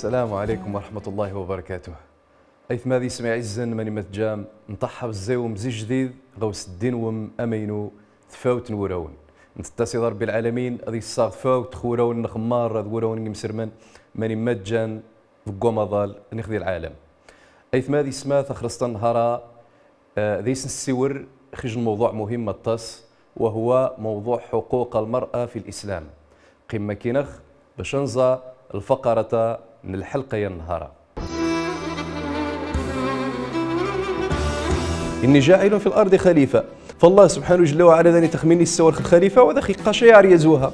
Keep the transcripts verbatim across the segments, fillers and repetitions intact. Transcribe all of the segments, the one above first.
السلام عليكم ورحمة الله وبركاته. Aytma d isma iɛizzen, mani ma tejjam, nṭaḥab ẓẓiwem zi jdid ɣ usddin wem amaynu, tfawt n wurawen. Nttasi d Ṛebbi lɛalamin ad issaɣ tfawt x wurawen-nnex merra d wurawen n imsirmen, mani ma tejjan deg wamaḍal nnex di lɛalam. Aytma d isma, taxrest n nnhar-a, eh, dayes nessiwel x ijj n lmewḍuɛ muhim aṭas, wa huwa mewḍuɛ ḥuquq lmer'a fi lislam. Qqim maki-nnex bac ad nẓa lfaqarata n lḥelqa n nnhar-a. إني جاعل في الأرض خليفة. Fallah subḥanahu jalla wa ɛala, dani taxmin issawal x lxalifa, wa daxi iqqac ay aryaz waha.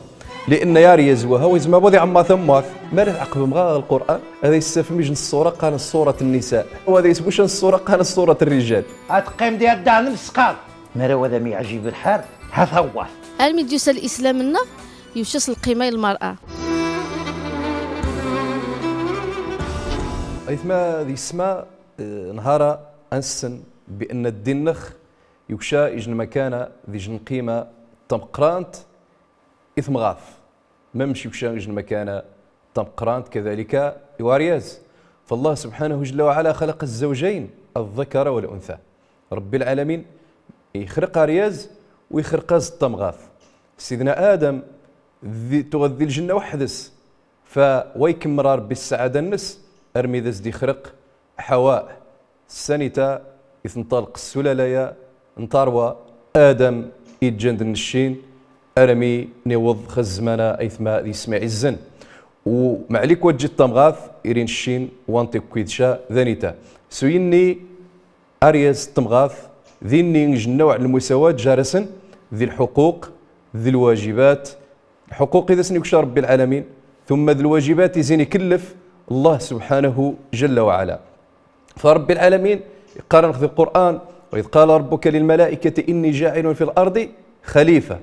Li'anna ay aryaz waha, wa izmar budi ɛemmar tammurt. Mara tɛeqqbem ɣa lqur'an, ad issafem ijj n ṣṣura qqaren ṣṣurat nnisa. Wa dayes buc n ṣṣura qqaren ṣṣurat rrijal. Ad qqim di addaɣ n msqaḍ. Mara wa da mi iɛjib lḥal, ha tawwat. Armi d-yusa lislam-nneɣ, yuca-s lqima i lmer'a. Aytma d isma, eh, nnhar-a ad nssen bi anna ddin-nnex yukca ijj n lmakana d ijj n lqima tameqqrant i temɣart. Mamec yukca ijj n lmakana tameqqrant kadalika i waryaz. Fallah subḥanahu jalla wa ɛala xalaq zzawjayn, الذكر والأنثى. Ṛebbi lɛalamin ixleq aryaz u ixleq-as d tamɣart. Sidna Adam, di, tuɣa-t di lǧenna weḥd-s. Fa wa ikemmel Ṛebbi ssaɛada-nnes armi d as-d-ixleq Ḥawa. Ssanita i tenṭalq ssulala-ya n tarwa, Adam, iǧǧan-d nneccin armi niweḍ xa zzman-a aytma d isma iɛizzen. U maɛlik wa tǧi-d tamɣart, iri nneccin wa nṭiq kid ca d anita. S uyenni aryaz d temɣart, dinni ijj nnewɛ n lmusawat jar-asen di lḥuquq, di lwajibat, lḥuquq i d as-yukca Ṛebbi lɛalamin, tumma d lwajibat i zin ikellef Allah subḥanahu jalla wa ɛala. Fa Ṛebbi lɛalamin iqqar-anex di lqur'an: وإذ قال ربك للملائكة إني جاعل في الأرض خليفة.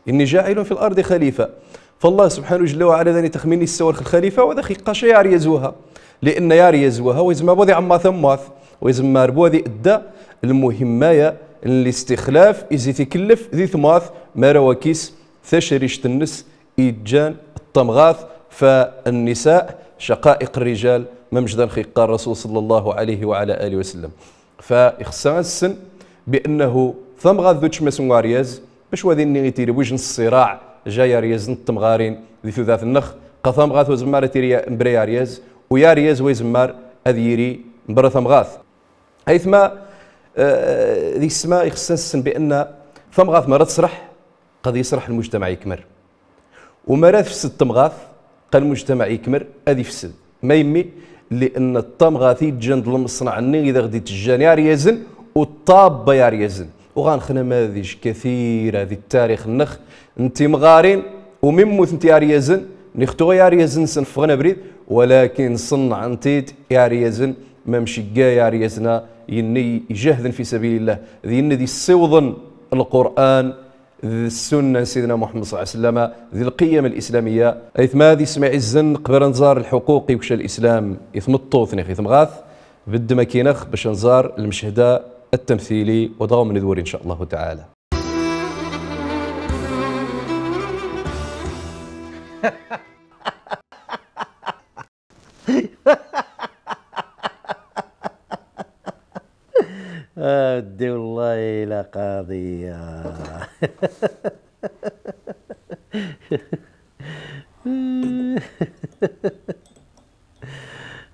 إني جاعل في الأرض خليفة. Fallah subḥanahu jalla wa ɛala, dani taxmin issawal x lxalifa, wa daxi iqqac ay aryaz waha. Li'anna ay aryaz waha, wa izmar budi ɛemmar tammurt, wa izmar budi iɛedda lmuhimma-ya n listixlaf i zit ikellef di tmurt, mara wa kis tacrict-nnes iǧǧan d tamɣart. Fa النساء شقائق الرجال, mamec da nnex iqqar Rasul ṣalla Llahu ɛalayhi wa ɛala alihi wa sallam. Fa ixṣṣa ad nssen bi annahu tamɣart d uččmas n waryaz, bac wa dinni itiri wejn ṣṣiraɛ ja yaryazn d temɣarin di tudert-nnex, qa tamɣart wa izemmar ad tiri mbra yaryaz, u yaryaz wa izemmar ad yiri mbra tamɣart. Aytma, eh, d isma, ixṣṣa ad nssen bi anna tamɣart mara tesreḥ, qad yesreḥ lmujtamaɛ ikmer. U mara tefsed temɣart, qa lmujtamaɛ ikmer, ad ifsed. Ma yemmi? Li'anna d tamɣart i iǧǧan d lmeṣnaɛ-nni i d aɣ-d-itejjan i yaryazn, u ṭṭabba yaryazn. U ɣa nnex namadij kathira di ttarix-nnex n timɣarin, u mi mmutn yaryazn, nixtuɣ yaryazn-nsn ffɣn abrid, walakin ṣennɛen-t-id yaryazn, mamec igga yaryazn-a, yenni ijahdn fi sabilillah, d yenni d-issiwḍn lqur'an, d ssunna n Sidna Muḥemmed ṣalla Llahu ɛalayhi wa sallam, d lqiyam lislamiyya. Aytma d isma iɛizzen, qbel ad nẓar lḥuquq i yukca lislam i tmeṭṭut neɣ i temɣart, bedd maki-nnex bac ad nẓar lmeched-a ttamtili, wa daɣ ad wen-nwri in ca Llahu taɛala. آه، ودي والله لا قاضي.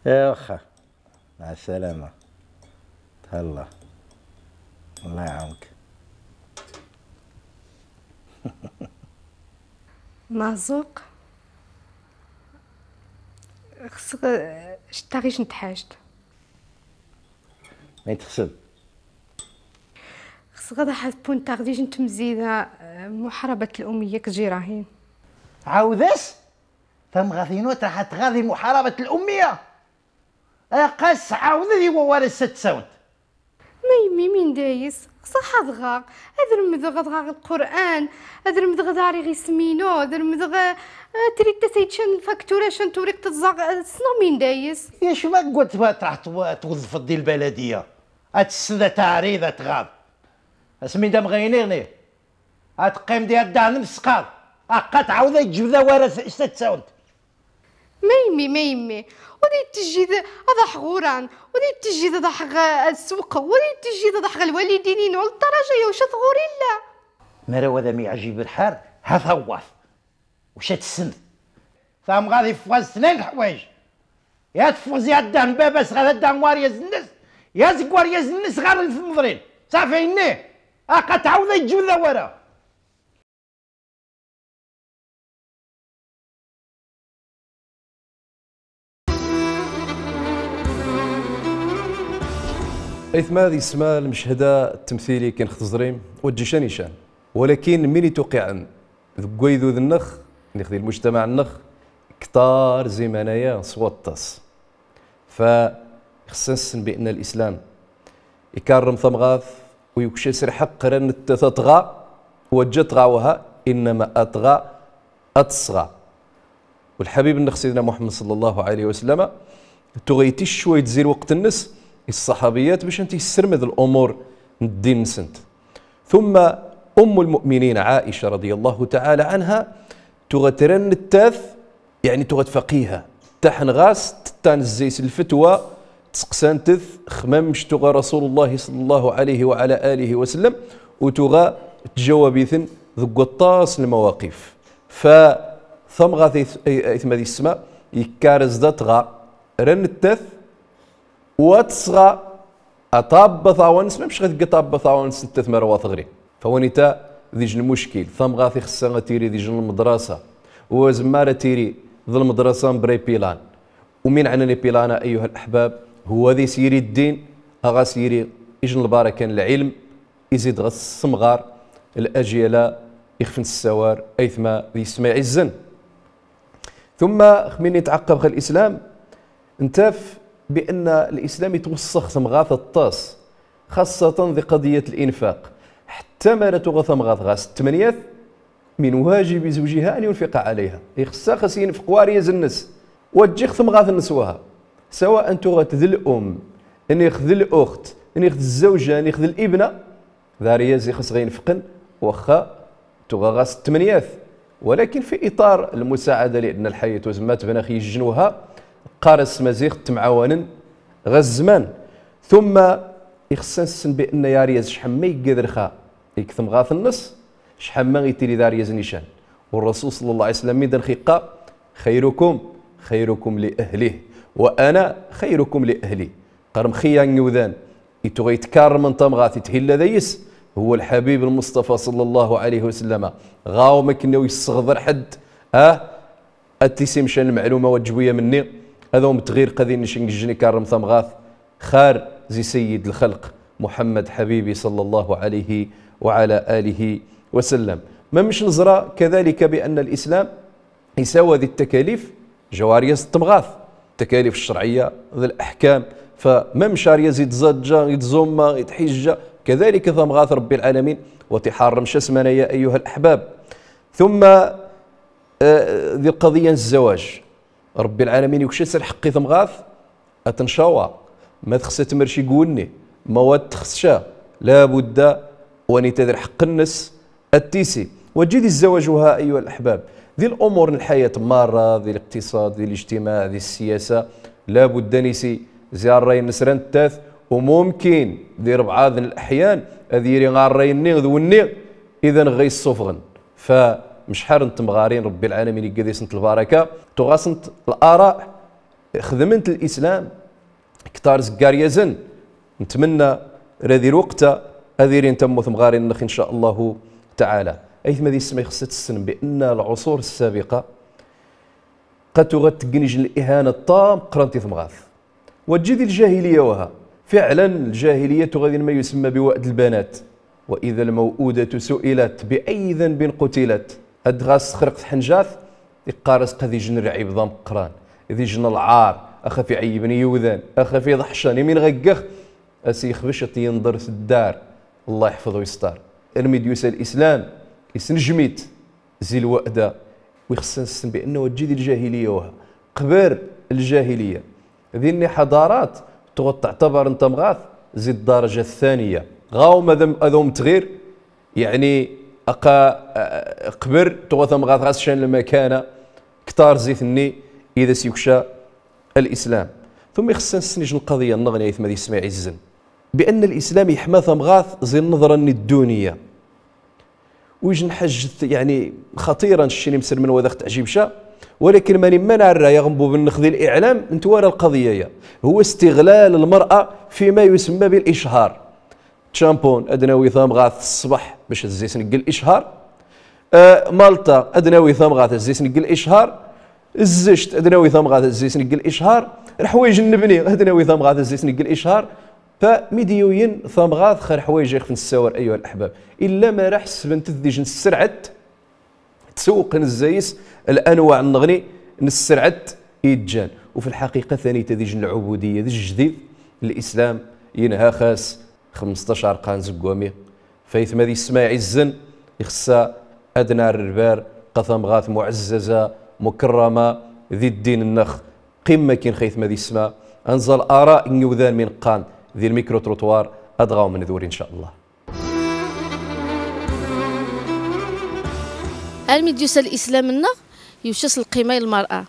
يا وخا، مع السلامة. تهلا. الله يعاونك. مرزوق. خصك شتا غيش نتحاجت. ما يتخسب. خصك غدا حسبون تاخديش نتمزيدة، آه، محاربة الأمية كجيراهين. عاودس؟ تم غاثينو تحت غاذي محاربة الأمية. أقاس عاود ذي ووارد ست ساونت. ما يمي مين دايس؟ صح أضغى. أذر مذغ أضغى القرآن. أذر مذغ داري غي سمينو. أذر مذغ، آه، تريد تسيد شن فاكتورة شن توريك تتزغ، آه، سنو مين دايس؟ يا شو ما قلت بقى تروح تو-، توظف دي البلدية؟ أتسدى تعريض أتغاض. اسمي دا مغينيني. أتقيم دي أدان مسقاض. أقا تعوض يجبد ورا س-، ست ساونت. Ma yemmi, ma yemmi, ur yi-teǧǧiḍ ad ṛuḥeɣ ɣur-n, ur yi-teǧǧiḍ ad ṛuḥeɣ, eh, ad sewqeɣ, ur yi-teǧǧiḍ ad ṛuḥeɣ ɣer lwalidin-inu, ɣer ddaraja-ya, ur cfiɣ ɣur-i illa. Mara wa d am-iɛǧib lḥal, ha tawwaḍ. Wac ad tessent? Tamɣart iffeɣ-as tnan leḥwayeǧ. Ya teffeɣ zi adda n baba-s ɣer adda n waryaz-nnes, ya zeg waryaz-nnes ɣer tmeḍrin. Ṣafi, inna, aqa tɛawed ad tǧewwed awara. Aytma d yessma, lmeched-a, ttemtil i ken-ixtẓrim, ur ǧǧic anican. Walakin min ituqiɛen deg waydud-nnex, neɣ di lmujtamaɛ-nnex, ktar ziman-aya s waṭas. Fa ixṣṣa ad nessen bi anna lislam ikarrem tamɣart, u yukc-as lḥeqq ran nettat ad tɣa, wa ǧa tɣa waha, innama ad tɣa, ad tesɣa. U lḥabib-nnex Sidna Muḥemmed ṣalla Llahu ɛalayhi wa sallam, tuɣa iticc cwayt zi lweqt-nnes i ṣṣaḥabiyat bac ad tent-issermed lumur n ddin-nsent. Tumma Ummu lmu'minin Ɛica raḍiya Llahu taɛala ɛanha, tuɣa ran nettat, yeɛni tuɣa faqiha. Ttaḥen ɣas, ttan zzay s lfetwa, tseqsan-t, xmamec tuɣa Rasulullah ṣalla Llahu ɛalayhi wa ɛala alihi wa sallam, u tuɣa tjawab-iten deg waṭas n lmawaqif. Fa tamɣart, ayt-, ay-, aytma d yessma, ikkar-as-d ad tɣa, ran nettat, wa tesɣa, a tabba taɣawsa-nnes, mamec ɣa tegga tabba taɣawsa-nnes nettat mara wa teɣri. Fa wanita d ijj n lmuckil, tamɣart ixṣṣa ad tiri d ijj n lmedrasa. U azemmar ad tiri d lmedrasa mebra ipilan. U min ɛnan ipilan-a, ayyuha laḥbab, huwa ad as-yiri ddin, a ɣas yiri ijj n lbaraka n lɛilm, izid ɣas semɣar, lajyal-a ixfen s ssawar, aytma d yessma iɛizzen. Tumma, xmi nitɛaqab ɣer lislam, ntaf bi anna lislam itwessex tamɣart aṭas, xaṣṣatan di qadiyat linfaq. Ḥetta mara tuɣa tamɣart ɣas tmanyat, min wajib zawjiha an yunfiqa ɛalayha. Ixṣṣa xas infeq waryaz-nnes. Wa ǧǧix tamɣart-nnes waha. Sawa tuɣa-t d lum, niɣ d luxt, niɣ d zzawja, niɣ d libna. D aryaz i xas ɣa inefqen, waxxa tuɣa ɣas tmanyat. Walakin fi iṭar lmusaɛada, lianna lḥayat wa zemmar tebna ɣ yijjen waha, qqar-as s tmaziɣt, ttemɛawanen ɣa zzman. Tumma ixṣṣa ad nessen bi anna aryaz cḥal ma igga d rxa i temɣart-nnes, cḥal ma itiri d aryaz nican. U Rrasul ṣalla Llahu ɛalayhi wa sallam min da nex iqqar: خيركم خيركم لأهله وأنا خيركم لأهلي. Qqaren xiya n iwdan i tuɣa itkarrmen tamɣart, ithilla deg-s, huwa lḥabib lmuṣṭafa ṣalla Llahu ɛalayhi wa sallam. Ɣawem akken ur yesseɣder ḥedd, ah, ad t-isimcan lmeɛluma wa ǧǧ-wi amenni, ad awem-t-ɣir qad inna cen ijjen ikarrem tamɣart, xar zi sayyid lxalq, Muḥemmed ḥabibi ṣalla Llahu ɛalayhi wa ɛala alihi wa sallam. Mamec neẓra kadalik bi anna lislam isawa di takalif, jaw aryaz d temɣart, takalif ccerɛiyya d laḥkam, fa mamec aryaz itẓaǧǧa, itẓumma, itḥijja, kadalik tamɣart Ṛebbi lɛalamin wa tiḥarrem ca smanaya, ayyuha laḥbab. Tumma, eh, di lqaḍiyya n zzawaj, Ṛebbi lɛalamin yukc-as lḥeqq i temɣart, ad tencawar, ma texsa tmerci g wenni, ma wa texsa ca, labudda wanita d lḥeqq-nnes ad tisi. Wa ǧi di zzawaj waha, ayyuha laḥbab, di lumur n lḥayat marra, di liqtiṣad, di lijtimaɛ, di ssiyasa, labudda ad nisi zi ṛṛay-nnes ra nettat, u mumkin di rebɛaḍ n laḥyan ad yiri ṛṛay-nni d wenni i da neɣ ɣa yessufɣen. Fa mecḥar n temɣarin Ṛebbi lɛalamin igga deg-sent lbaraka, tuɣa-sent laraɛ, xedment lislam ktar zeg aryazen. Netmenna ra di lweqt-a ad irin tammu temɣarin-nnex, in ca Llahu taɛala. Aytma d yessma, ixṣṣa ad tessen bi anna lɛuṣur ssabiqa qad tuɣa teggen ijj n lihana tameqqrant i temɣart. Wa ǧi di ljahiliya waha. Fiɛlan, ljahiliya tuɣa din ma yusemma bi wa'd lbanat. وإذا الموءودة سئلت بأي ذنب قتلت. Ad ɣas texreq tḥenjart, iqqar-as qad ijj n lɛib d ameqqran, d ijj n lɛar, axaf iɛeyyben i yiwdan, axaf iḍeḥcen, imi nɣa ggax, a s-yexbec ad t-yenḍer s ddar. Allah yeḥfeḍ u yesṭer. Armi d-yusa lislam, isnejjem-it. Zi lwa'd-a, wi xṣṣa ad nessen bi anna wa ǧi di ljahiliya waha. Qbel ljahiliya, dinni ḥadarat tuɣa teɛtabarent tamɣart zi ddaraja ttaniya. Ɣawem ad, ad awem-t-ɣir, yeɛni, aqa, eh, qbel tuɣa tamɣart ɣas can lmakana ktar zi tenni, إذا سيكشا الإسلام. ثم يخصنا نسنج القضية النغنية ثم ذي سماع الزن. بأن الإسلام يحمى ثمغات زي النظرة الدنيا. ويجن حاجة يعني خطيرة نشيني مسلم من وذاخ تعجيب شا، ولكن ماني منع الراية غنبو بالنخذ الإعلام نتوارى القضية يا. هو استغلال المرأة فيما يسمى بالإشهار. تشامبون أدناوي ثامغاث الصبح باش الزيت نقل إشهار. آه، مالطا أدناوي ثامغاث الزيت نقل إشهار. الزشت أدناوي ثامغاث الزيت نقل إشهار. رحويج النبني أدناوي ثامغاث الزيت نقل إشهار. فميديوين ثامغاث خير حوايج يخفن الساور أيها الأحباب. إلا ما راح سبنت ذي جن السرعت تسوق نزايس الأنواع النغني نسرعت يتجان. وفي الحقيقة ثاني تديج العبودية ذي الجديد الإسلام ينهى خاس خمستاش عرقان زقومي. فايث ما ذي السماء عزن يخصى أدنى الربار قثم غاث معززة مكرمة ذي الدين النخ. قمة كين خيث ما ذي السماء أنزل آراء نيوذان من قان ذي الميكرو تروتوار أدغاو من ذوري إن شاء الله. الميديوس الإسلام النغ يوشس القيمة للمرأة،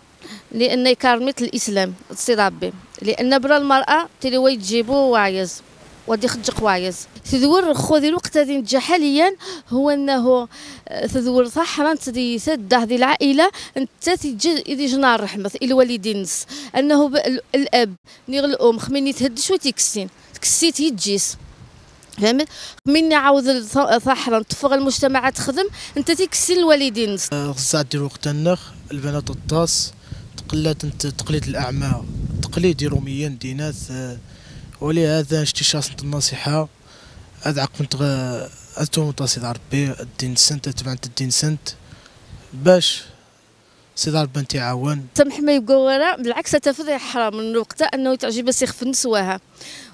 لأن يكرمت الإسلام تصير ربي، لأن برا المرأة تلوي تجيبو وعيز، ودي خجق وعيز. تدور خو ذي الوقت هذه نتجا حاليا هو أنه، آه، تدور صح رانت ذي سده ذي العائلة، أنت تجي ذي جنار رحمة الوالدين نس، أنه ب-، ال-، الأب نيغ الأم خميني تهدش وتكسين. تكسيت يجيس. فهمت؟ من يعاود الث-، ثحرا تفغ المجتمع تخدم، أنت تكسي الوالدين. آه، غزة دير وقت النخ، البنات الطاس، تقلات انت تقليد الأعمى، تقليد روميا دينات، آه، ولهذا اشتي شاصنت النصيحة، أدعق من تغ-، أتوم تصيد ربي، الدين سنت، أتبعت الدين سنت، باش سيدي ربي انت يعاون. سمح ما يبقى ورا، بالعكس تفضي حرام من الوقت أنه تعجب سيخ في النسواها.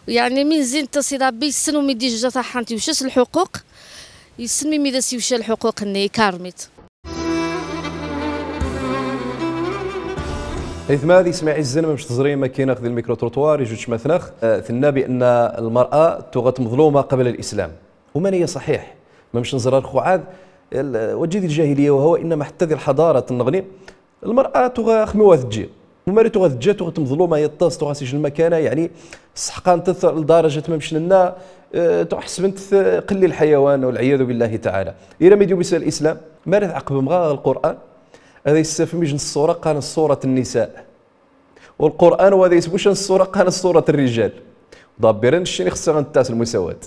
يعني من زين تصيد ربي يسن ومي ديجا طاحنتي وشاس الحقوق، يسن مي ميدا سيوشا الحقوق اني كارميت. هيثما ذي سماعي الزلمة مش تزري ماكينة خذ الميكرو تروتوار يجوج مثنخ، آه، ثنا بأن المرأة تغت مظلومة قبل الإسلام. ومن هي صحيح؟ ما مش نزرار خو عاد، ال-، وجد الجاهلية وهو إنما حتى ذي الحضارة النغني، المرأة تغا خميوة تجي. وماري تغا تجي، تغا تمظلومة، يطاس، تغا سجن مكانة، يعني، السحقان تث-، لدرجة ما مش لنا، آه، تغا حسبنت ث-، قلي الحيوان والعياذ بالله تعالى. إلى ما يديو بيسال الإسلام، ماري تعقب مغا القرآن، هذا يستفمج الصورة، قال الصورة النساء. والقرآن وهذا يسبوش الصورة، قال الصورة الرجال. ضابرين الشين خصها غنتاس المساواة.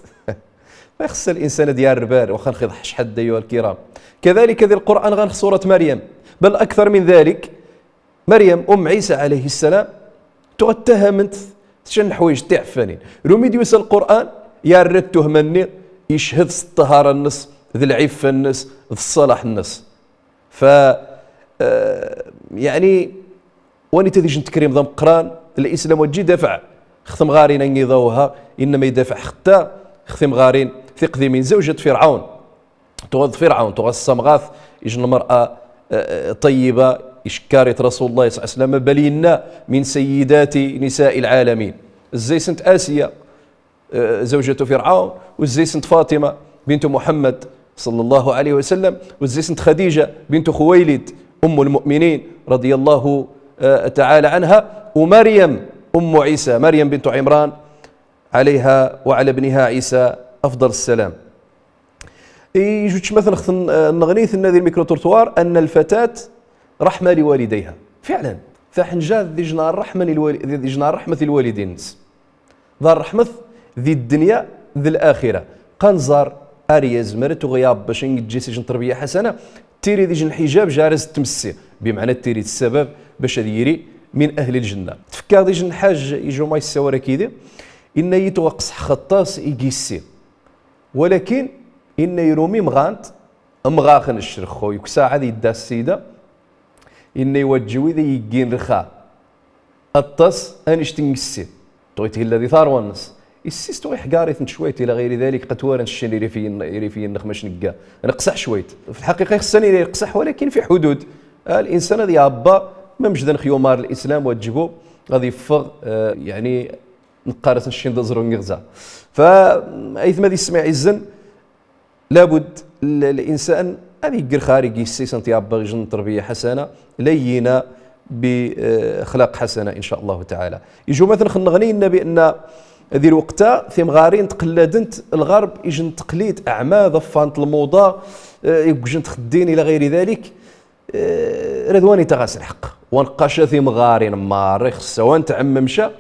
ما يخص الإنسان ديال الربال، وخا نخيض حش حد أيها الكرام. كذلك ذي القرآن غنخ صورة مريم، بل أكثر من ذلك. مريم أم عيسى عليه السلام، تغتهمنت شن حوايج تعفانين. رومي ديوس القرآن، يا رد تهمني، يشهد الطهارة النص، ذي العفة النص، ذي الصلاح النص. ف، آه، يعني، واني تديجن تكريم ذا مقران، الإسلام وجي دافع. ختم غارين أني ضوها، إنما يدافع حتى ختم غارين ثقذي من زوجة فرعون. تغض فرعون، تغض السمغاث، يجن المرأة، آه، آه، طيبة، يشكارت رسول الله صلى الله عليه وسلم، بل إن من سيدات نساء العالمين. الزي سنت آسيا، آه، زوجة فرعون، والزي سنت فاطمة بنت محمد صلى الله عليه وسلم، والزي سنت خديجة بنت خويلد أم المؤمنين رضي الله، آه، تعالى عنها، ومريم أم عيسى، مريم بنت عمران عليها وعلى ابنها عيسى أفضل السلام. إي جوج مثلا خصن، آه، نغنيث النادي الميكرو تروتوار أن الفتاة رحمة لوالديها. فعلا، فحنجا ذي جنار رحمة للوالي-، ذي جنار رحمة الوالدين. ذا الرحمة ذي الدنيا ذي الآخرة. قنزر أريز مرت وغياب باش نجي سجن تربية حسنة. تيري ذي جن حجاب جارز تمسي. بمعنى تيري السبب باش ذيري من أهل الجنة. تفكر ذي جن حاج يجو ما يسوى كيدي. إن يتوقص خطاس يقيسي. ولكن إن يرومي مغانت، مغاخن الشرخو، يكسا عاد يدا السيدة، إن يوجوي ذي يقين رخا. الطس أنش تنقسي. تويته الذي ثار ونس. السيس توي حقاري ثنت شويت إلى غير ذلك، قد وارن الشين يري في ين-، يري في ينخ مش نقا. نقصح شويت. في الحقيقة يخصني يقصح، ولكن في حدود. آه، الإنسان هذا يعبى، ما مش ذنخ يومار الإسلام وجبه، غادي يفغ، آه، يعني، نقارس الشين دزرو نغزا. فأيثما ذي السماع الزن، لابد ال-، الإنسان أن يقر خارج يسيس أن يعبر جن تربية حسنة، لينة، بأخلاق حسنة إن شاء الله تعالى. Ijumaten xnneɣ-ni inna bi anna di lweqt-a timɣarin tqelladent lɣerb, ijen taqlid, aɛmad, ḍeffant lmuḍa, eh, iwjent xeddin ila ɣayri dalik. Eh, rad wanit ɣas lḥeqq. Wa nqqac a timɣarin marra ixṣṣa wa ntɛemmem ca,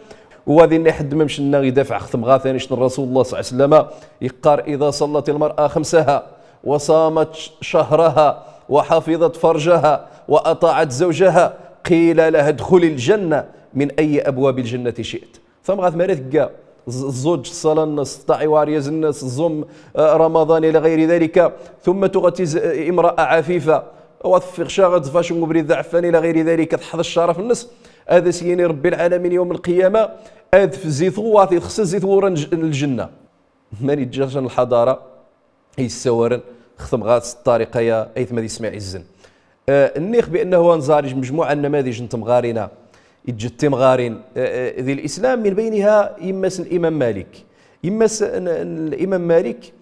wa dinna ḥedd mamc-nna idafeɛ ɣ temɣart-a, annect n Rasulullah صلى الله عليه وسلم iqqar: إذا صلت المرأة خمسها وصامت شهرها وحفظت فرجها وأطاعت زوجها قيل لها ادخلي الجنة من أي أبواب الجنة شئت. Tamɣart mara tegga ẓ-, ẓẓuǧǧ ṣṣala-nnes, tṭaɛi wariyaz-nnes, tẓumm, eh, Ramaḍan ila ɣayri dalik, tumma tuɣa tiz-, eh, امرأة عفيفة, wa teffiɣ ca ɣa tẓ-, ɣa tẓfac n ubrid d aɛeffan ila ɣayri dalik, teḥfeḍ ccaraf-nnes, ad as-yini Ṛebbi lɛalamin yawm lqiyama, ad f-, zi tuɣwaṭ i texṣṣa zi tewwura n lj-, n lǧenna. Mani ǧǧa ca n lḥaḍara i yessawaren ɣ temɣart s ṭṭariqa-ya, aytma d isma iɛizzen. Eh, nniɣ bi annahu anẓar ijj mejmuɛa n namaḍij n temɣarin-a, iǧǧa-d timɣarin, eh, eh, di lislam, min bayniha yemma-s n Limam Malik. Yemma-s n, n Limam Malik,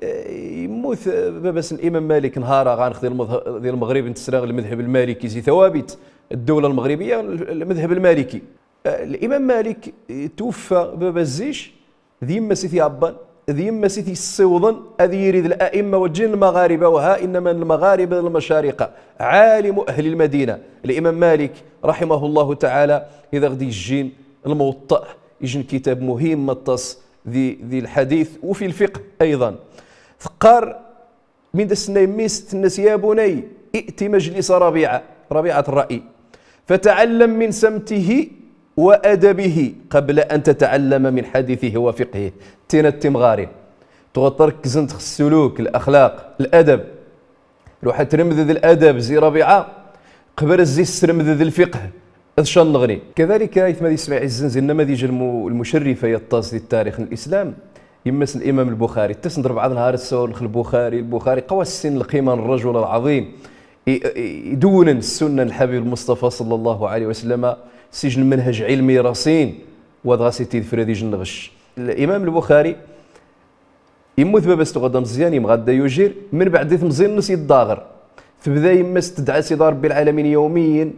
eh, yemmut, eh, baba-s n Limam Malik, nhar-a ɣa nneɣ di lmeḍ-, di lmeɣrib ntesra lmedheb lmaliki, zi tawabit, ddawla lmeɣribiya, lmedheb lmaliki. Eh, Limam Malik, eh, tweffa baba-s zi-s, d yemma-s i t-iɛebban, d yemma-s i t-yessiwḍen ad yirid laimma wa ǧǧin lmaɣariba, wa ha innama lmaɣariba d lmacariqa, ɛalimu ahli lmadina. Limam Malik, raḥimahu Llahu taɛala, i d aɣ-d-ijjin Lmuwaṭṭa, ijjen kitab muhim aṭas di, di lḥadit wa fi lfiqh ayḍan. Teqqar, min da s-tenna yemma-s, tenna-s: يا بني، ائت مجلس ربيعة، ربيعة الرأي، فتعلم من سمته وأدبه قبل أن تتعلم من حديثه وفقهه. Tina timɣarin tuɣa ṭṭerkzent ɣ ssuluk, laxlaq, ladab. Ruḥ ad tremded ladab zi Rabiɛa, qbel ad s-tremded lfiqh. Ad ca nneɣni. Kadalik, aytma d isma iɛizzen, zi namaḍij lmu-, lmucarrifa i aṭas di ttarix n lislam, yemma-s n Limam Lbuxari. Ttasn-d rebɛa d nhar ad ssawalen ɣ Lbuxari, Lbuxari, qwa ssnen lqima n rrajul lɛaḍim. I, i, idewwnen ssunna n lḥabib Lmuṣṭafa ṣalla Llahu ɛalayhi wa sallam, s ijj n lmanhaj ɛilmi raṣin, wa dɣa s itidfer ad ijj n lɣecc. Limam Lbuxari, Yemmut baba-s, tuɣa d ameẓyan, yemɣa ad da yujir, min beɛd di temẓi-nnes yeddaɣer. Tebda yemma-s tedɛa Sidi Ṛebbi lɛalamin yawmiyen,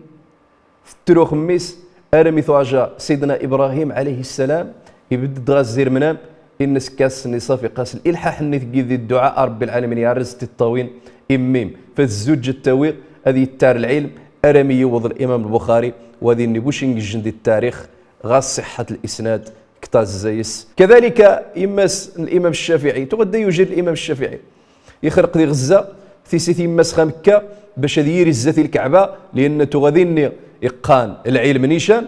tettru ɣ mmi-s, armi tuɛa ja Sidna Ibrahim ɛalayhi sslam, ibedd-d ɣas zi lmnam, inna-s kkes-nni ṣafi, qqas lilḥaḥ-nni tgid di dduɛa, a Ṛebbi lɛalamin, yarrez tiṭṭawin i mmi-m. Fa tezzuǧǧ ad tawi, ad yettar lɛilm, armi yewweḍ Limam Lbuxari, wa dinni bu cin gejjen di ttarix, ɣas ṣiḥḥat lisnad, ktar zay-s. Kadalika, yemma-s n Limam Ccafiɛi, tuɣa da yujir Limam Ccafiɛi. Ixreq di Ɣezza, tisit yemma-s ɣa Mekka, bac ad yiri zdat i Lkaɛba, lianna tuɣa dinni iqqan lɛilm nican.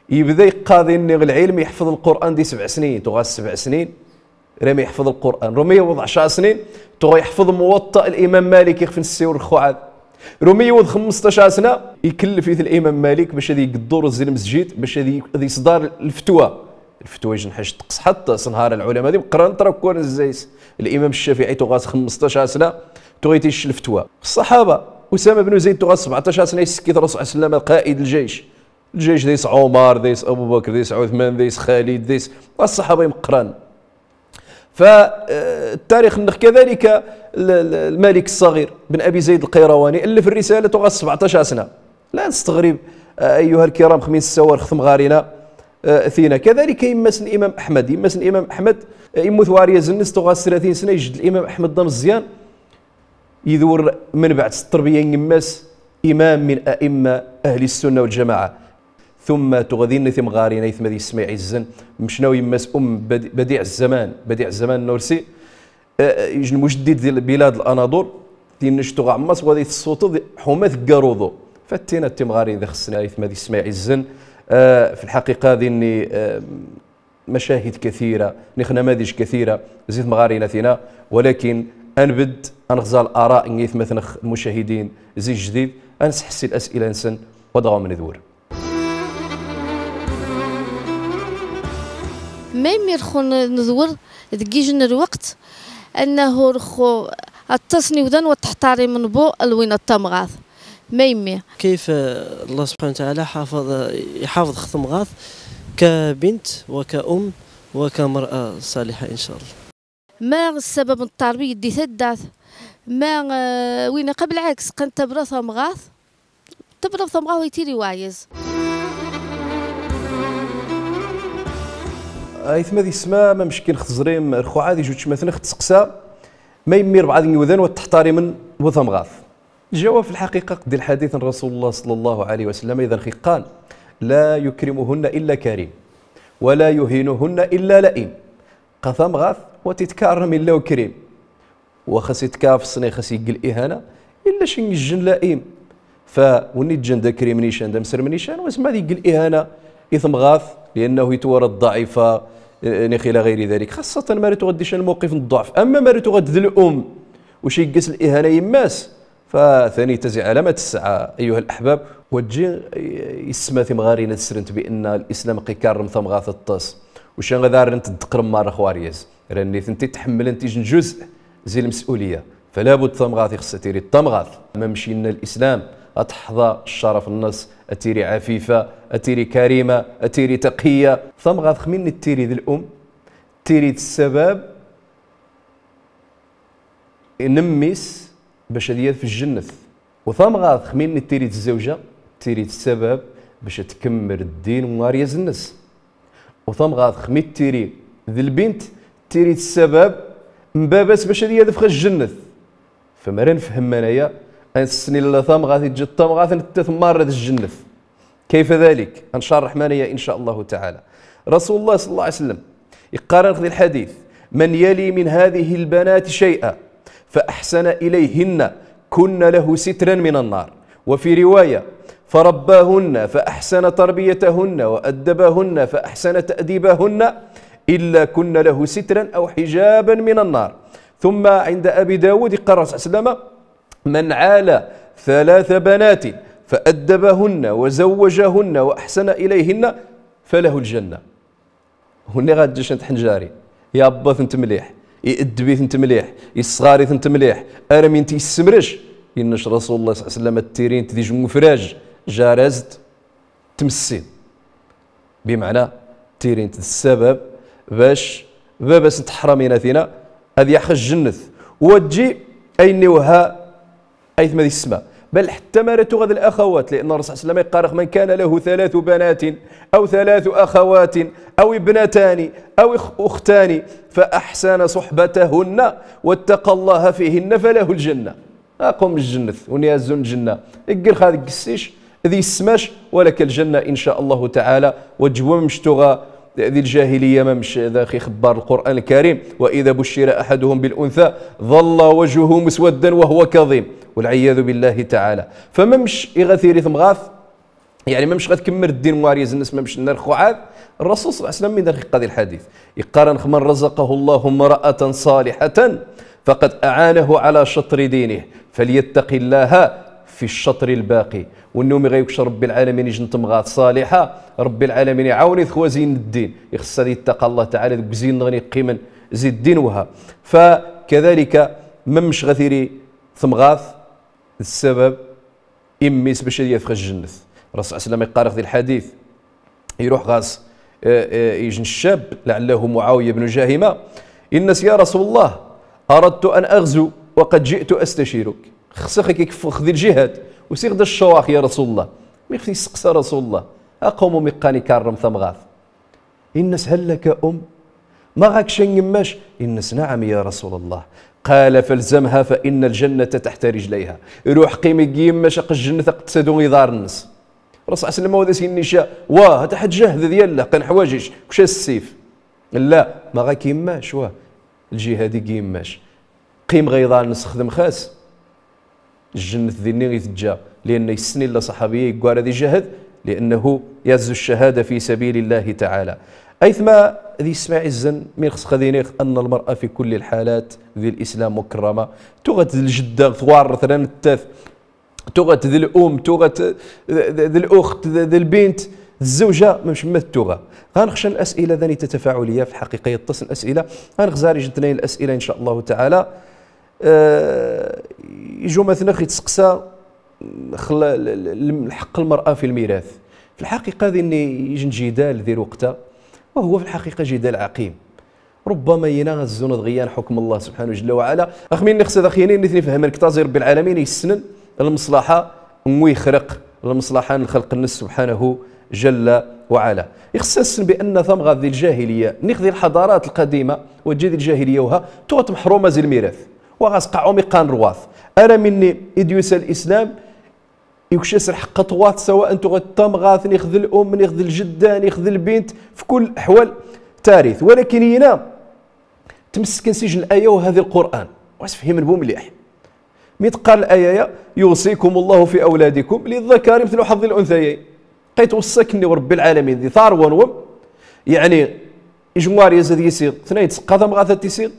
Yebda iqqan dinni lɛilm, yeḥfeḍ Lqur'an di sebɛ snin, tuɣa sebɛ snin, rami yeḥfeḍ Lqur'an. Rumi yewweḍ ɛecra snin, tuɣa yeḥfeḍ Muwaṭṭa Limam Malik, ixef nessiwel ɣ-wɛad. Rumi yewweḍ xemsṭac sna, ikellef-it Limam Malik bac ad igeḍḍur zi lmesjid, bac ad i-, ad iṣdar lfetwa. Lfetwa ijjen ḥaǧ tqeṣ ḥaṭas, nhar lɛulama d imeqqranen ṭṭra kkuren zay-s. Limam Ccafiɛi tuɣa-t xemsṭac sna, tuɣa itecc lfetwa. Ṣṣaḥaba, Usama bnu Zayd tuɣa-t sebɛṭac sna, isekk-it Rasul ṣalla Llahu ɛalayhi wa sallam qaid ljayc. Ljayc dayes Ɛumar, dayes Abu Bakr, dayes Ɛuthman, dayes Xalid, dayes ṣṣaḥaba imeqqranen. Fa, eh, ttarix-nneɣ kadalika, l-, l-, Lmalik Ṣṣaɣir ben Abi Zayd Lqayrawani, ellef rrisala, tuɣa-t sebɛṭac sna. La nesteɣrib, eh, ayyuha lkiram, ɣ min nessawal ɣ temɣarin-a, eh, tina. Kadalika yemma-s n Limam Aḥmed. Yemma-s n Limam Aḥmed, eh, yemmut wariyaz-nnes, tuɣa-t tlatin sna, ijj-d Limam Aḥmed d ameẓyan. Idwir min beɛd s tterbiya n yemma-s, imam min aimma ahli ssunna wal jamaɛa. Tumma tuɣa dinni timɣarin, aytma d isma iɛizzen, mecna u yemma-s Umm Badi-, Badiɛ Zzaman, Badiɛ Zzaman Nursi, eh, eh, ijj n mujaddid di bilad Lanaḍul, dinni ijj tuɣa ɛemma-s wa di tessuṭeḍ ḥuma teggar uḍu. Fa tina timɣarin di xeṣṣen, aytma d isma iɛizzen, eh, fi lḥaqiqa dinni, eh, مشاهد كثيرة، نيخ نماذج كثيرة، zi temɣarin-a tina, walakin ad nbedd, ad nexẓa laraɛ n aytmaten-nneɣ lmucahidin zi ljdid, ad nsḥessi lasila-nsen, wa dɣa ad nedwer. Ma immi rxu n-, nedwer deg ijj n lweqt, annahu rxu aṭas n iwdan wa ṭṭeḥṭarim n bu lwina n temɣart. Ma immi. كيف الله سبحانه وتعالى حافظ، يحافظ ɣ temɣart كبنت وكأم وكمرأة صالحة إن شاء الله. Ma ssabab n ttarbiya di taddart, ma, eh, wina qa belɛaks, qa ntabra tamɣart, Tebḍa tamɣa wa itiri waɛyez. Aytma di ssma, mamec kin xtẓrim rxuɛa di juǧ cmatnex tseqsa ma immi rbɛa d inudan wa ttḥtarimn wa tamɣat. Ljawab fi lḥaqiqa qdi lḥadit n Rasul Llah ṣalla Llahu ɛalayhi wa sallam, iḍan ɣ iqqan: لا يكرمهن إلا كريم، ولا يهينهن إلا لئيم. Qa tamɣat wa titkarrem illa ukrim. Wa xas itkarrem, xas igg lihana, illa cen ijjen la'im. Fa win ijjen d akrim nican, d amsrem nican, wa zma ad igg lihana i tamɣat, liannahu itwara ḍḍaɛif, eh, nex ila ɣayri dalik. Xaṣṣatan mara tuɣa d ican lmawqif n ḍḍuɛf. Amma mara tuɣa d lum, u cen iggas lihana i yemma-s, fa tani tazi ɛalamat ssɛa, ayyuha laḥbab. Wa ǧi, eh, issma timɣarin ad srent bi anna lislam ɣ ikarrem tamɣat aṭṭas. U cen ad arrent ddqr n marra ɣ waryaz. Rannit nti tḥemmlent ijjen juzɛ zi lmes'uliya. Fala budd tamɣat ixṣṣa tiri d tamɣat. Mamec inna lislam ad tḥḍa ccaraf nnas, ad tiri ɛafifa, ad tiri karima, ad tiri taqiya. Tamɣat xmi nni tiri d lum, tiri d ssabab n mmi-s bac ad yadef ljennet. U tamɣat xmi nni tiri d zzawja, tiri d ssabab bac ad tkemmel ddin n waryaz nnas. U tamɣat xmi tiri d lbint, tiri d ssabab n baba-s bac ad yadef ɣer ljennet. Fa mara nefhem manaya, ad nessnen illa tamɣat iǧǧa-tt tamɣat, nettat marra d ljennet. كيف ذلك؟ Ad ncerreḥ manaya إن شاء الله تعالى. Rasul Llah ṣalla Llahu ɛalayhi wa sallam iqqar-anex di lḥadit: من يلي من هذه البنات شيئا فأحسن إليهن كن له سترا من النار. وفي رواية: فرباهن فأحسن تربيتهن وأدبهن فأحسن تأديبهن إلا كن له سترا أو حجابا من النار. ثم عند أبي داود، قال الرسول صلى الله عليه وسلم: من عال ثلاث بنات فأدبهن وزوجهن وأحسن إليهن فله الجنة. Hunniɣ ad ǧǧac ant ḥnjari, iɛebba-tent mliḥ, iɛeddeb-itent mliḥ, isɣar-itent mliḥ, armi nt-issemrec, inna-c Rasul Llah ṣalla Llahu ɛalayhi wa sallam ad tirint d ijmu fraj, jar-as-d tmessin. Bimeɛna tirint d ssabab bac baba-s n teḥramin a tina ad yaḥ ɣer ljennet. Wa ǧi ayen iwehha aytma di ssma. Bal ḥetta mara tuɣa d laxawat, lianna Rasul ṣalla Llahu ɛalayhi wa sallam iqqar-anex: من كان له ثلاث بنات أو ثلاث أخوات أو ابنتان أو أخ-، أختان فأحسن صحبتهن واتقى الله فيهن فله الجنة. Aqum ljennet, win iɛezzun ljenna. Igger xa deg yessi-c, d yesma-c, wa lak ljenna, in ca Allahu taɛala. Wa ǧ-, wa mamec tuɣa di lǧahiliya, mamec daxi ixebbar Lqur'an Lkarim: وإذا بشر أحدهم بالأنثى ظل وجهه مسودا وهو كظيم. والعياذ بالله تعالى. Fa mamec i ɣa tiri temɣart, Yeɛni, mamec ɣa tkemmel ddin n waryaz-nnes, mamec nna rxuɛat. Rrasul ṣalla Llahu ɛalayhi wa sallam mi ddan ɣa iqqar di lḥadit, iqqar-anex: من رزقه الله امرأة صالحة فقد أعانه على شطر دينه فليتق الله في الشطر الباقي. Win umi ɣa iwekc Ṛebbi lɛalamin ijjen temɣart ṣaliḥa, Ṛebbi lɛalamin iɛawen-it ɣ wazin n ddin, ixṣṣa ad ittaqi Allah taɛala deg uzin-nneɣ iqqimen zi ddin wah. Fa kadalika, mamec ɣa tiri temɣart d ssabab i mmi-s bac ad yadef ɣer ljennet. Rrasul ṣalla Llahu ɛalayhi wa sallam iqqar-anex di lḥadit, iruḥ ɣer-s, eh, eh, ijjen ccab, lɛallahu Muɛawiya bnu Jahima, inna-s: يا رسول الله، أردت أن أغزو وقد جئت أستشيرك. Xṣeɣ ad k-ffɣeɣ di lǧihad, usiɣ-d ad cawṛeɣ ya Rasul Llah. Mi ɣef t-isteqsa Rasul Llah, aqum umi qqan ikarrem tamɣart. Inna-s: هل لك أم؟ Ma ɣa-k ca n yemma-c? Inna-s: نعم يا رسول الله. قال: فالزمها فإن الجنة تحت رجليها. Ruḥ qim eg yemma-c, ɣ ljennet a ɣ-ttadu iḍarren-nnes. Rrasul ṣalla Llahu ɛalayhi wa sallam a-wen-as-inna ca, wa, hata ḥa tjahdeḍ yalla, qqen ḥwajeǧ-k, kečč a ssif. La, ma ɣa-k yemma-c, wa, lǧihad eg yemma-c. Qim ɣa iḍarren-nnes, xdem ɣas. Ljennet dinni i teǧǧa, lianna yessen illa ṣaḥabi-ya yeggara ad ijahad, liannahu yɛezzu ccahada fi sabili Llahi taɛala. Aytma d yesma iɛezzan, mi nxeṣṣ ɣa d-iniɣ أن المرأة في كل الحالات di lislam mukerrama, tuɣa-t d ljedda, tuɣa-t d nettat, tuɣa-t d lum, tuɣa-t d, d, d luxt, d, d lbint, d zzewja, mamec ma t-tuɣa. Ɣa nexš alas'ila danita tafaɛuliya, fi lḥaqiqa yaṭṭas n alas'ila, ɣa nexzar ijjen tnayen alas'ila in ca Allahu taɛala. Eh, iju matnex itseqsa xla-, l-, l-, l-, lḥeqq lmer'a fi lmirath. Fi lḥaqiqa dinni ijjen jidal di lweqt-a, wa huwa fi lḥaqiqa jidal ɛaqim. Rubbama ina azzun ad ɣiyan ḥukm Allah subḥanahu jalla wa ɛala. Axmi nni xṣṣa daxi ini nitni fehhmen ktaẓi Rebbi lɛalamin issnen lmeṣlaḥa n wi ixreq Lmeṣlaḥa n lxelq-nnes subḥanahu jalla wa ɛala. Ixṣṣa ad nessnen bi anna tamɣart di ljahiliyya, niɣ di lḥadarat lqadima, wa tja di ljahiliyya uha, tuɣa meḥruma zi lmirat. Wa ɣas qa ɛumi qqaren rwath. Ara minni i d-yusa lislam, ikcc-as lḥeqq i twaṭ, sawaء tuɣa d tamɣart, niɣ d lum, niɣ d ljedda, niɣ d lbint, fi kull laḥwal tarit. Walakin ina, tmesken s ijj n laya uha di lquran. Wa as-fhimen bu mliḥ. Mi teqqar laya-ya, يوصيكم الله في أولادكم للذكر مثل حظ الأنثيين. Qa itweṣṣa-k-nni Rebbi lɛalamin di tarwa-nwen, yaɛni, ijj n waryaz ad yisiɣ tnayen n tseqqa, tamɣart ad tisiɣ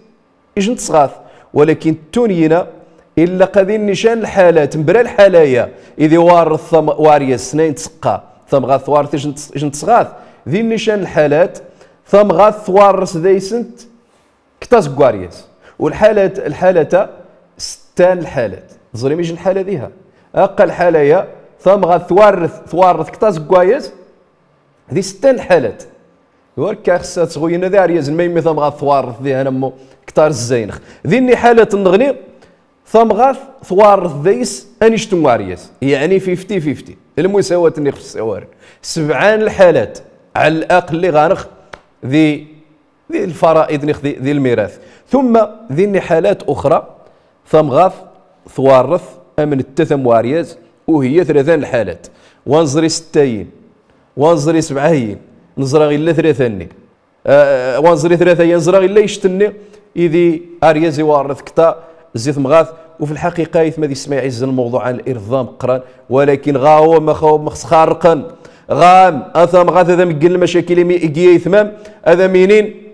ijj n tesɣart. Walakin ttun yina, illa qa di nnican n lḥalat, mebra lḥala-ya, id iwarreth tam-, waryaz tnayen n tseqqa, tamɣart twarreth ijj n tes-, ijj n tesɣart, di nnican n lḥalat, tamɣart twarreth daysent kta zeg waryaz. U lḥalat, lḥalat-a, setta n lḥalat. Teẓrim ijj n lḥala diha? Aqqa lḥala-ya, tamɣart twarreth, twarreth kta zeg waryaz, di setta n lḥalat. Werka ixṣṣa ad tɣuyyen ad aryaz n ma yemmi tamɣart twarreth diha nammu ktar zzay-nnex. Dinni ḥalat nneɣni, tamɣart twarreth days anect n waryaz. Yaɛni fifty fifty. Lmusawat-nni ɣef ssawaren. Sebɛa n lḥalat, ɛal laqell, i ɣanɣ di di lfaraid niɣ di, di lmirat. Tumma dinni ḥalat uxra, tamɣart twarreth am nettat am waryaz, u hiya tlata n lḥalat. Wa neẓri setta-yin, wa neẓri sebɛa-yin, neẓra illa tlata-nni. Ah, wa neẓri tlata-yin, neẓra illa ijj-nni, idi aryaz iwarreth kta zi temɣart, u fi lḥaqiqa aytma d-isma iɛizzen lmewḍuɛ-a n lirḍa ameqqran, walakin ɣawem, ɣawem xarqen, ɣawem, a tamɣart ad am-ggen lmacakil imi igi aytma-m, ad am-inin,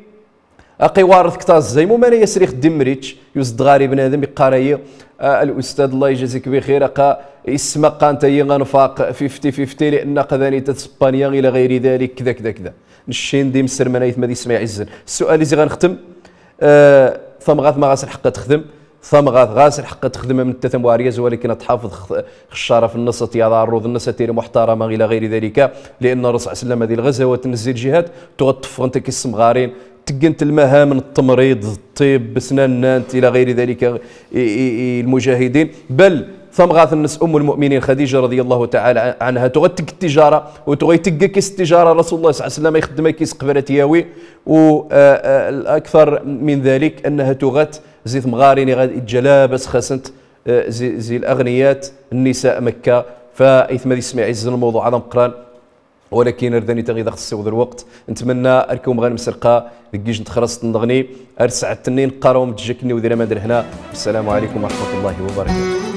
aqi warreth kta zzay, mu mana yasri xeddim mrič, yuzd ɣar i bnadem iqqar-ayi, ah, alustad, Allah yejzi-k bixir, aqa isma qqant-ayi anfaq fifty fifty, li'anna qad anita d Spanya ila ɣayri dalik, kda, kda, kda. Neččin d imserman aytma d-isma iɛizzen. Ssual izi ɣa nextem, eh, tamɣart ma ɣas lḥeqq ad texdem, tamɣart ɣas lḥeqq ad texdem am nettat am waryaz, walakin ad tḥafeḍ x-, x-ccaraf-nnes, ad tyaḍ aɛerruḍ-nnes, ad tiri muḥtarama ila ɣayri dalika, li'anna Rrasul ṣalla Llahu ɛalayhi wa sallam di lɣazawat-nnes zi lǧihat, tuɣa teffɣent akk i ssemɣarin, teggent lmaham n ttemmrid, ṭṭibb, snannant, ila ɣayri dalika, i, i, i lmujahidin. Bal tamɣart-nnes Umm lmuminin Xadija raḍiya Llahu taɛala ɛanha, tuɣa tegg ttijara, u tuɣa itegg akk-is ttijara Rasul Llah ṣalla Llahu ɛalayhi wa sallam, ixeddem akk-is qbel ad t-yawi, u, ah, ah, aktar min dalik, annaha tuɣa zi temɣarin iɣa iǧǧa labas xas-ant, ah, zi, zi laɣniyat, nnisa Mekka. Fa aytma d-isma iɛizzen, lmewḍuɛ-a d ameqqran. Walakin ar danita ɣida xas iwweḍ lweqt, netmenna ar kawem ɣa nemselqa deg ijj n texrasat nneɣni, ar ssaɛat-nni neqqar-awem-d jek-nni u di laman d lehna. Assalamu ɛalaykum wa raḥmatu Llah wa barakatuh.